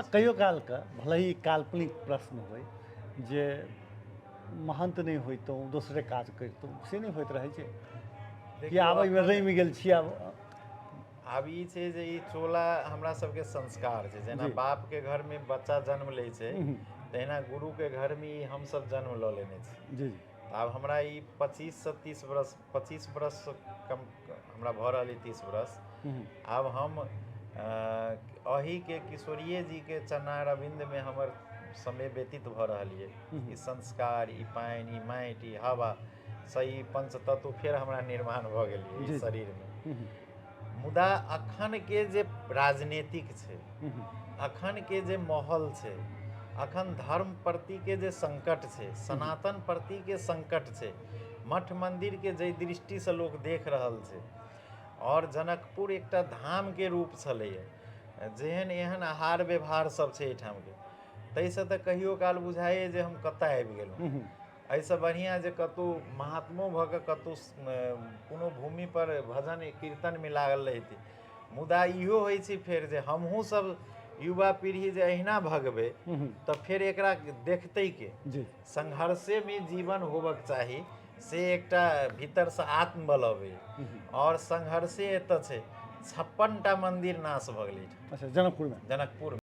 बाबा, कहियो कालके भले ही काल्पनिक प्रश्न होइ जे महन्त नहि होइतहुँ, दोसरे काज करितहुँ, से नहि होइत रहै छै कि आब एहिमे रमि गेल छी? आब आब ई छै जे ई चोला हमरा सबके संस्कार छै। जेना बापके घरमे बच्चा जन्म लै छै, तहिना गुरुके घरमे ई हमसब जन्म लऽ लेने छी। जी। आब हमरा ई 25 से 30 बरस, 25 बरस कम हमरा भऽ रहल अइ 30 बरस। आब हम अहीके किशोरिये जीके चरणारविन्दमे हमर समय व्यतीत भऽ रहल यऽ। ई संस्कार, ई पानि, ई माटि, ई हवा सँ ई पंचतत्व फेर हमरा निर्माण भऽ गेल यऽ ई शरीरमे। मुदा अखनके जे राजनीतिक छै, अखनके जे माहौल छै, अखन धर्म प्रतिके जे संकट छै, सनातन प्रतिके संकट छै, मठ मन्दिरके जाहि दृष्टिसँ लोक देख रहल छै, आओर जनकपुर एकटा धामके रूप छलैए, जेहन एहन आहार व्यवहार सब छै एहिठामके, ताहिसँ तऽ कहियो काल बुझाइए जे हम कतऽ आबि गेलहुँ। एहिसँ बढ़िआँ जे कतहु महात्मो भऽ कऽ कतहु कोनो भूमिपर भजन कीर्तनमे लागल रहितै। मुदा इहो होइ छै फेर जे हमहूँ सब युवा पीढ़ी जे अहिना भगबै तऽ फेर एकरा देखतै के? संघर्षेमे जीवन होबक चाही, से एकटा भीतरसँ आत्मबल अबै, आओर संघर्षे एतऽ छै। 56 टा मन्दिर नाश भऽ गेलै। अच्छा, जनकपुरमे? जनकपुर।